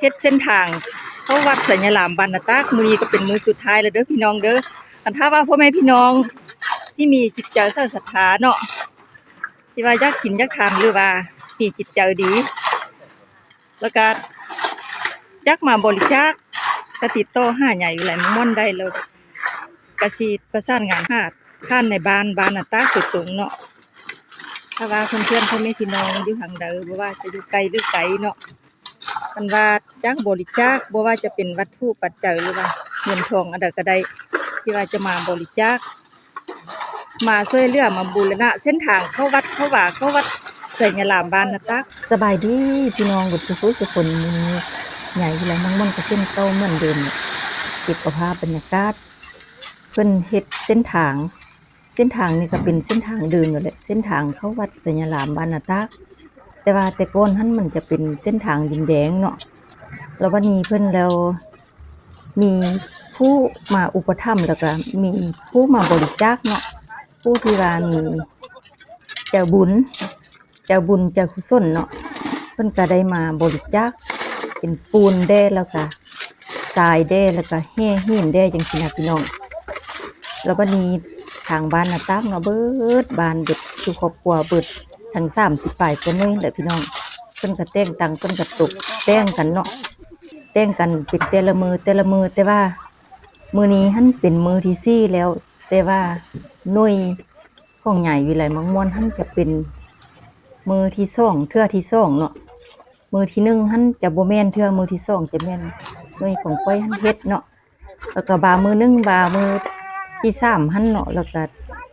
ເຮັດເສັ້ນທາງເຂົ້າວັດໄຊຍາລາມບ້ານນາຕາກ. ມື້ນີ້ກໍເປັນມື້ສຸດທ້າຍແລ້ວເດີພີ່ນ້ອງເດີ. ຄັນຖ້າວ່າພໍ່ແມ່ພີ່ນ້ອງທີ່ມີຈິດໃຈໃສ່ສັດທາເນາະ ທີ່ວ່າຢາກກິນຢາກທານ ຫຼືວ່າມີຈິດໃຈດີ ແລ້ວກະຢາກມາບໍລິຈາກ ກະຕິດຕໍ່ຫາຍາຍວິໄລ ມາມ່ອນໄດ້ ແລ້ວກະຊິປະສານງານຫາທ່ານໃນບ້ານ ບ້ານນາຕາກໂດຍຕົງເນາະ. ຖ້າວ່າເພື່ອນໆ ພໍ່ແມ່ພີ່ນ້ອງຢູ່ທາງໃດ ບໍ່ວ່າຈະຢູ່ໃກ້ຫຼືໄກເນາະ ຄັນວ່າຢາກບໍລິຈາກ ບໍ່ວ່າຈະເປັນວັດຖຸປັດໄຈ ຫຼືວ່າເງິນທອງອັນໃດກໍໄດ້ ທີ່ວ່າຈະມາບໍລິຈາກ ມາຊ່ວຍເຫຼືອ ມາບູລະນະເສັ້ນທາງເຂົ້າວັດເຂົ້າວາ ເຂົ້າວັດໄຊຍາລາມບ້ານນາຕາກ. ສະບາຍດີພີ່ນ້ອງເບິດສູ່ຜູ້ສູ່ຄົນ, ມື້ນີ້ຍາຍວິໄລ ມາມ່ອນກະເຊັ່ນເກົ່າເໝືອນເດີມ ເກັບເອົາພາບບັນຍາກາດ ເພິ່ນເຮັດເສັ້ນທາງ. ເສັ້ນທາງນີ້ກໍເປັນເສັ້ນທາງເດີມນັ້ນແຫຼະ ເສັ້ນທາງເຂົ້າວັດໄຊຍາລາມບ້ານນາຕາກ. ແຕ່ວ່າແຕ່ກ່ອນຫັ້ນມັນຈະເປັນເສັ້ນທາງດິນແດງເນາະ ແລ້ວບັດນີ້ເພິ່ນແລ້ວມີຜູ້ມາອຸປະຖຳ ແລ້ວກໍມີຜູ້ມາບໍລິຈາກເນາະ ຜູ້ທີ່ວ່າມີໃຈບຸນ ເຈົ້າບຸນເຈົ້າກຸສົນເນາະ ເພິ່ນກະໄດ້ມາບໍລິຈາກເປັນປູນແດ່ ແລ້ວກະຊາຍແດ່ ແລ້ວກະແຮ່ຫີນແດ່ ຈັ່ງຊີ້ນະພີ່ນ້ອງ. ແລ້ວບັດນີ້ທາງບ້ານນາຕາກເນາະ ເບິດບ້ານ ເບິດສູ່ຄອບຄົວ ເບິດທັງສາມສິບປາຍກວ່າໜ່ວຍແຫຼະພີ່ນ້ອງ ເພິ່ນກະແຕ່ງຕັ້ງ ເພິ່ນກະຕົກແຕ່ງກັນເນາະ ແຕ່ງກັນເປັນແຕ່ລະມື້ ແຕ່ລະມື້ ແຕ່ວ່າມື້ນີ້ຫັ້ນເປັນມື້ທີສີ່ແລ້ວ ແຕ່ວ່າໜ່ວຍ ຂອງຍາຍວິໄລ ມາມ່ອນຫັ້ນຈະເປັນມື້ທີສອງ ເທື່ອທີສອງເນາະ ມື້ທີໜຶ່ງຫັ້ນຈະບໍ່ແມ່ນເທື່ອ ມື້ທີສອງຈະແມ່ນໜ່ວຍຂອງຂ້ອຍຫັ້ນເຮັດເນາະ ແລ້ວກໍບາມື້ໜຶ່ງ ບາມື້ທີສາມຫັ້ນເນາະ ແລ້ວກໍ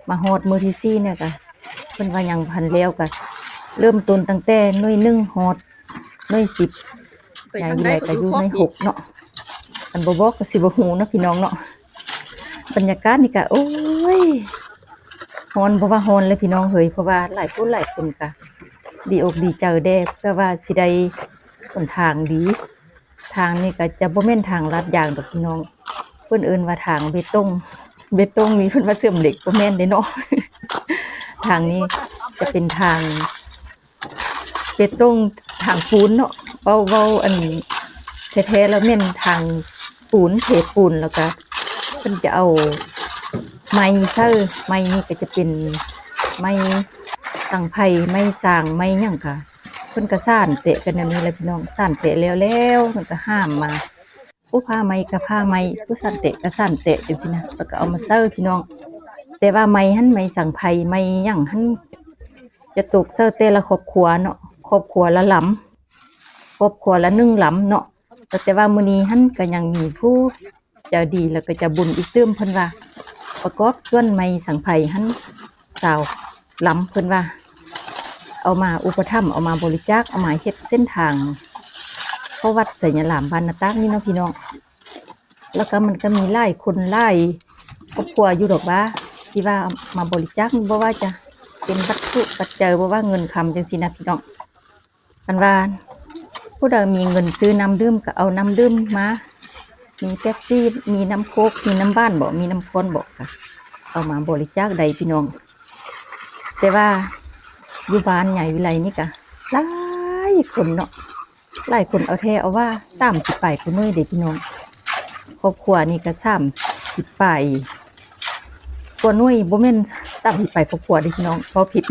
ມາຮອດມື້ທີສີ່ນີ້ກໍ ເພິ່ນວ່າຍັງບໍ່ທັນແລ້ວ ກໍເລີ່ມຕົ້ນຕັ້ງແຕ່ໜ່ວຍໜຶ່ງຮອດໜ່ວຍສິບ ຍາຍວິໄລກໍຢູ່ໜ່ວຍຫົກເນາະ ຄັນບໍ່ບອກກໍຊິບໍ່ຮູ້ເນາະພີ່ນ້ອງເນາະ. ບັນຍາກາດນີ້ກະ ໂອ້ຍ ຮ້ອນ ບໍ່ວ່າຮ້ອນເລີຍພີ່ນ້ອງເອີຍ ເພາະວ່າຫຼາຍຜູ້ຫຼາຍຄົນກະດີອົກດີໃຈແດ່ ເພື່ອວ່າຊິໄດ້ຫົນທາງດີ. ທາງນີ້ກະຈະບໍ່ແມ່ນທາງລາດຢາງດອກພີ່ນ້ອງ ເພິ່ນເອີ້ນວ່າທາງເບຕົງ. ເບຕົງນີ້ເພິ່ນວ່າເຊື່ອມເຫຼັກ ບໍ່ແມ່ນເດ້ເນາະ. ທາງນີ້ຈະເປັນທາງ ເບຕົງ ທາງປູນເນາະ ເວົ້າ ເວົ້າອັນແທ້ໆ ແລ້ວແມ່ນທາງປູນ ເທປູນ ແລ້ວກະເພິ່ນຈະເອົາໄມ້ໃສ່ ໄມ້ນີ້ກະຈະເປັນໄມ້ສັງໄພ ໄມ້ຊາງ ໄມ້ຫຍັງກະ ເພິ່ນກະສານແຕະກັນແນວນີ້ແຫຼະພີ່ນ້ອງ ສານແຕະແລ້ວໆ ເພິ່ນກະຫາມມາ ຜູ້ຜ່າໄມ້ກະຜ່າໄມ້ ຜູ້ສານແຕະກະສານແຕະ ຈັ່ງຊີ້ນະ ແລ້ວກໍເອົາມາໃສ່ພີ່ນ້ອງ. ແຕ່ວ່າໄມ້ຫັ້ນ ໄມ້ສັງໄພ ໄມ້ຫຍັງຫັ້ນ ຈະຕົກໃສ່ແຕ່ລະຄອບຄົວເນາະ ຄອບຄົວລະລຳ ຄອບຄົວລະໜຶ່ງລຳເນາະ. ແຕ່ວ່າມື້ນີ້ຫັ້ນກໍຍັງມີຜູ້ໃຈດີ ແລ້ວກໍໃຈບຸນອີກຕື່ມ ເພິ່ນວ່າປະກອບສ່ວນໄມ້ສັງໄພຫັ້ນຊາວລຳ ເພິ່ນວ່າເອົາມາອຸປະຖຳ ເອົາມາບໍລິຈາກ ເອົາມາເຮັດເສັ້ນທາງເຂົ້າວັດໄຊຍາລາມບ້ານນາຕາກນີ້ເນາະພີ່ນ້ອງ. ແລ້ວກໍມັນກໍມີຫຼາຍຄົນຫຼາຍຄອບຄົວຢູ່ດອກວ່າ ທີ່ວ່າມາບໍລິຈາກ ບໍ່ວ່າຈະເປັນວັດຖຸປັດໄຈ ບໍ່ວ່າເງິນຄຳ ຈັ່ງຊີ້ນະພີ່ນ້ອງ. ຄັນວ່າຜູ້ໃດມີເງິນຊື້ນ້ຳດື່ມກໍເອົານ້ຳດື່ມມາ ມີເປັບຊີ ມີນ້ຳໂຄກ ມີນ້ຳຫວານບໍ ມີນ້ຳຂ້ອນບໍ ກໍເອົາມາບໍລິຈາກໄດ້ພີ່ນ້ອງ. ແຕ່ວ່າຢູ່ບ້ານຍາຍວິໄລນີ້ກະຫຼາຍຄົນເນາະ ຫຼາຍຄົນເອົາແທ້ເອົາວ່າ ສາມສິບປາຍກວ່າໜ່ວຍເດ້ພີ່ນ້ອງ. ຄອບຄົວນີ້ກະສາມສິບປາຍກວ່າໜ່ວຍ ບໍ່ແມ່ນສາມສິບປາຍຄອບຄົວເດ້ພີ່ນ້ອງ ເວົ້າຜິດ.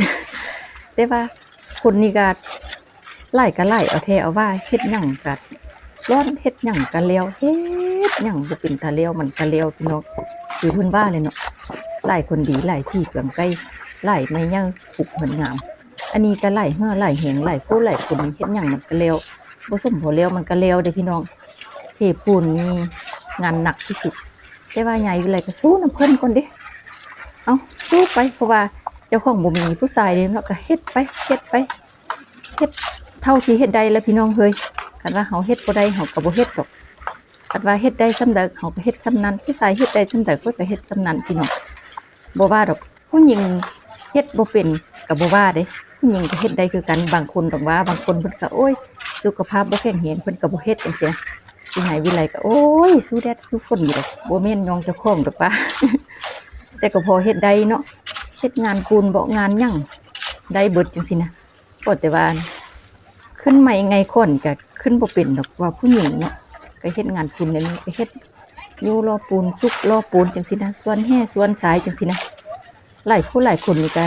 ແຕ່ວ່າຄົນນີ້ກະຫຼາຍກະຫຼາຍ ເອົາແທ້ເອົາວ່າ ເຮັດຫຍັງກະຮ້ອນ ເຮັດຫຍັງກະແລ້ວ ເຮັດຫຍັງບໍ່ເປັນຕາແລ້ວ ມັນກະແລ້ວພີ່ນ້ອງ. ຄືເພິ່ນວ່າແຫຼະເນາະ ຫຼາຍຄົນດີ ຫຼາຍຜີເຄືອງໄກ່ ຫຼາຍໄມ້ໃຫຍ່ປຸກເຮືອນງາມ. ອັນນີ້ກໍຫຼາຍເຫື່ອຫຼາຍແຮງ ຫຼາຍຜູ້ຫຼາຍຄົນ ເຮັດຫຍັງມັນກໍແລ້ວ ບໍ່ສົມພໍແລ້ວມັນກໍແລ້ວເດ້ພີ່ນ້ອງ. ເທປູນນີ້ງານໜັກທີ່ສຸດ ແຕ່ວ່າຍາຍວິໄລກໍສູ້ນຳເພິ່ນກ່ອນເດ້ ເອົ້າ ສູ້ໄປ ເພາະວ່າເຈົ້າຂອງບໍ່ມີຜູ້ຊາຍເດ້ເນາະ ກໍເຮັດໄປ ເຮັດໄປ ເຮັດເທົ່າທີ່ເຮັດໄດ້ລະພີ່ນ້ອງເອີຍ. ຄັນວ່າເຮົາເຮັດບໍ່ໄດ້ ເຮົາກໍບໍ່ເຮັດດອກ ຄັນວ່າເຮັດໄດ້ສ່ຳໃດ ເຮົາກໍເຮັດສ່ຳນັ້ນ ຜູ້ຊາຍເຮັດໄດ້ສ່ຳໃດ ຂ້ອຍກໍເຮັດສ່ຳນັ້ນພີ່ນ້ອງ. ບໍ່ວ່າດອກ ຜູ້ຍິງເຮັດບໍ່ເປັນກໍບໍ່ວ່າເດ້ ຜູ້ຍິງກໍເຮັດໄດ້ຄືກັນ. ບາງຄົນດອກວ່າ ບາງຄົນເພິ່ນກໍ ໂອ້ຍ ສຸຂະພາບບໍ່ແຂງແຮງ ເພິ່ນກໍບໍ່ເຮັດ ຈັ່ງຊີ້ນະ. ຍາຍວິໄລກໍ ໂອ້ຍ ສູ້ແດດສູ້ຝົນຢູ່ດອກ ບໍ່ແມ່ນຍ້ອນເຈົ້າຂອງດອກວ່າ ແຕ່ກໍພໍເຮັດໄດ້ເນາະ ເຮັດງານປູນເບາະ ງານຫຍັງໄດ້ເບິດ ຈັ່ງຊີ້ນະ. ກໍແຕ່ວ່າ ຂຶ້ນໄມ້ໄງຄ້ອນນີ້ກະຂຶ້ນບໍ່ເປັນດອກ ວ່າຜູ້ຍິງເນາະ ກະເຮັດງານປູນແນວນີ້ ກະເຮັດຢູ່ລໍ້ປູນ ສຸກລໍ້ປູນຈັ່ງຊີ້ນະ ສ່ວນແຮ່ສ່ວນຊາຍຈັ່ງຊີ້ນະ ຫຼາຍຜູ້ຫຼາຍຄົນນີ້ກະ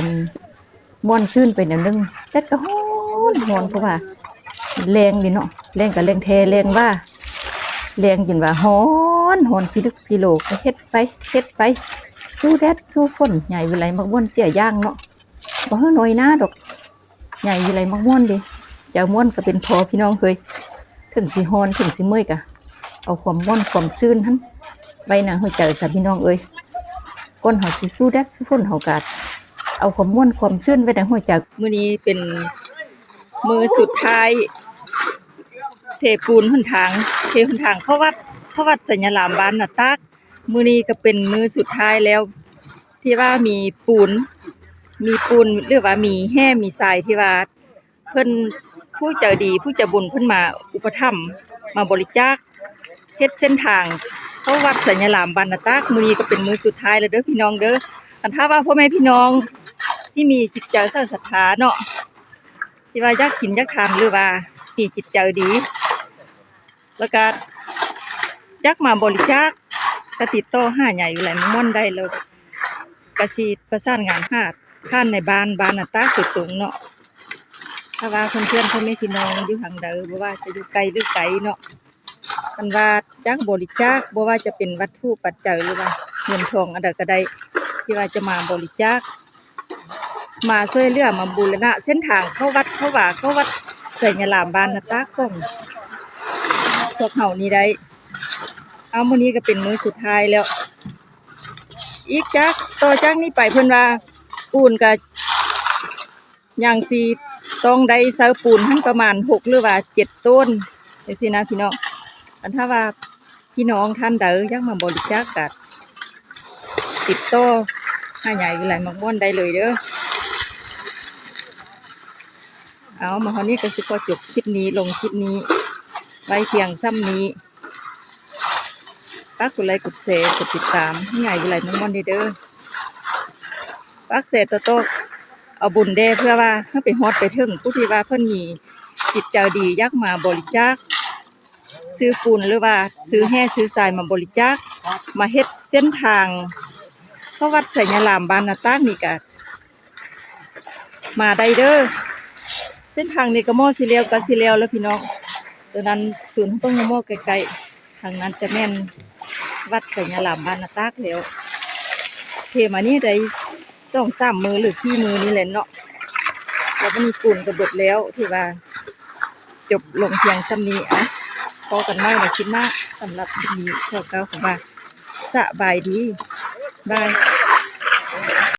ມ່ວນຊື່ນໄປແນວໜຶ່ງ ແດດກະຮ້ອນ ຮ້ອນ ເພາະວ່າແລ້ງເດເນາະ ແລ້ງກະແລ້ງແທ້ແລ້ງວ່າ ແລ້ງຈົນວ່າຮ້ອນ ຮ້ອນພິລຶກພິໂລ ກະເຮັດໄປ ເຮັດໄປ ສູ້ແດດສູ້ຝົນ ຍາຍວິໄລມັກມ່ວນເສຍຢ່າງເນາະ ບໍ່ໃຫ້ນ້ອຍໜ້າດອກ ຍາຍວິໄລມັກມ່ວນເດ ຈະມ່ວນກະເປັນພໍພີ່ນ້ອງເອີຍ ເຖິງຊິຮ້ອນເຖິງຊິເມື່ອຍກະ ເອົາຄວາມມ່ວນຄວາມຊື່ນຫັ້ນ ໄວ້ໃນຫົວໃຈຊະພີ່ນ້ອງເອີຍ ກ່ອນເຮົາຊິສູ້ແດດສູ້ຝົນ ເຮົາກະເອົາຄວາມມ່ວນຄວາມຊື່ນໄວ້ໃນຫົວໃຈ. ມື້ນີ້ເປັນມື້ສຸດທ້າຍ ເທປູນຫົນທາງ ເທຫົນທາງເຂົ້າວັດ ເຂົ້າວັດໄຊຍະລາມບ້ານນາຕາກ ມື້ນີ້ກະເປັນມື້ສຸດທ້າຍແລ້ວ ທີ່ວ່າມີປູນ ມີປູນ ຫຼືວ່າມີແຮ່ມີຊາຍ ທີ່ວ່າເພິ່ນ ຜູ້ໃຈດີ ຜູ້ໃຈບຸນ ເພິ່ນມາອຸປະຖຳ ມາບໍລິຈາກ ເຮັດເສັ້ນທາງເຂົ້າວັດໄຊຍະລາມບ້ານນາຕາກ ມື້ນີ້ກະເປັນມື້ສຸດທ້າຍແລ້ວເດີພີ່ນ້ອງເດີ ຄັນຖ້າວ່າພໍ່ແມ່ພີ່ນ້ອງ ທີ່ມີຈິດໃຈໃສສັດທາເນາະ ທີ່ວ່າຢາກກິນຢາກທານ ຫຼືວ່າມີຈິດໃຈດີ ແລ້ວກະຢາກມາບໍລິຈາກ ກະຕິດຕໍ່ຫາຍາຍວິໄລມັກມ່ວນໄດ້ ແລ້ວກະຊິປະສານງານຫາທ່ານນາຍບ້ານ ບ້ານນາຕາກໂດຍຕົງເນາະ ຖ້າວ່າເພື່ອນໆ ພໍ່ແມ່ພີ່ນ້ອງຢູ່ທາງໃດ ບໍ່ວ່າຈະຢູ່ໃກ້ຫຼືໄກເນາະ ຄັນວ່າຢາກບໍລິຈາກ ບໍ່ວ່າຈະເປັນວັດຖຸປັດໄຈ ຫຼືວ່າເງິນທອງອັນໃດກະໄດ້ ທີ່ວ່າຈະມາບໍລິຈາກ ມາຊ່ວຍເຫຼືອ ມາບູລະນະເສັ້ນທາງເຂົ້າວັດເຂົ້າວາ ເຂົ້າວັດໄຊຍະລາມບ້ານນາຕາກຂອງພວກເຮົານີ້ໄດ້ ເອົາ ມື້ນີ້ກະເປັນມື້ສຸດທ້າຍແລ້ວ ອີກຈາກ ຕໍ່ຈາກນີ້ໄປເພິ່ນວ່າ ປູນກະຍັງຊິຕ້ອງໄດ້ໃຊ້ປູນຫັ້ນປະມານຫົກ ຫຼືວ່າເຈັດໂຕນ ຈັ່ງຊີ້ນະພີ່ນ້ອງ ຄັນຖ້າວ່າ ພີ່ນ້ອງທ່ານໃດຢາກມາບໍລິຈາກກະຕິດຕໍ່ຫາຍາຍວິໄລມັກມ່ວນໄດ້ເລີຍເດີ ເອົາ ມາຮອດນີ້ກະຊິຂໍຈົບຄລິບນີ້ ລົງຄລິບນີ້ໄວ້ພຽງສ່ຳນີ້ ຝາກກົດໄລກົດແຊ ກົດຕິດຕາມໃຫ້ຍາຍວິໄລມັກມ່ວນແດ່ເດີ ຝາກແຊຕໍ່ໆ ເອົາບຸນແດ່ ເພື່ອວ່າໃຫ້ໄປຮອດໄປເຖິງຜູ້ທີ່ວ່າເພິ່ນມີຈິດໃຈດີ ຢາກມາບໍລິຈາກ ຊື້ປູນ ຫຼືວ່າຊື້ແຮ່ຊື້ຊາຍມາບໍລິຈາກ ມາເຮັດເສັ້ນທາງເຂົ້າວັດໄຊຍະລາມບ້ານນາຕາກນີ້ກະມາໄດ້ເດີ ເສັ້ນທາງນີ້ກະໝໍ້ຊິແລ້ວ ກະຊິແລ້ວແລ້ວພີ່ນ້ອງ ໂຕນັ້ນສູນເຮົາຕ້ອງໝໍ້ໃກ້ໆ ທາງນັ້ນຈະແມ່ນວັດໄຊຍະລາມບ້ານນາຕາກແລ້ວ ເທມານີ້ໄດ້ສອງສາມມື້ ຫຼືສີ່ມື້ນີ້ແຫຼະເນາະ ແລ້ວບາດນີ້ປູນກະເບິດແລ້ວ ຖືວ່າ ຈົບລົງພຽງສ່ຳນີ້ ເອົາ ພໍ້ກັນໃໝ່ໃນຄລິບໜ້າ ສຳລັບຄລິບນີ້ຂໍກ່າວຄຳວ່າ ສະບາຍດີ ບາຍ.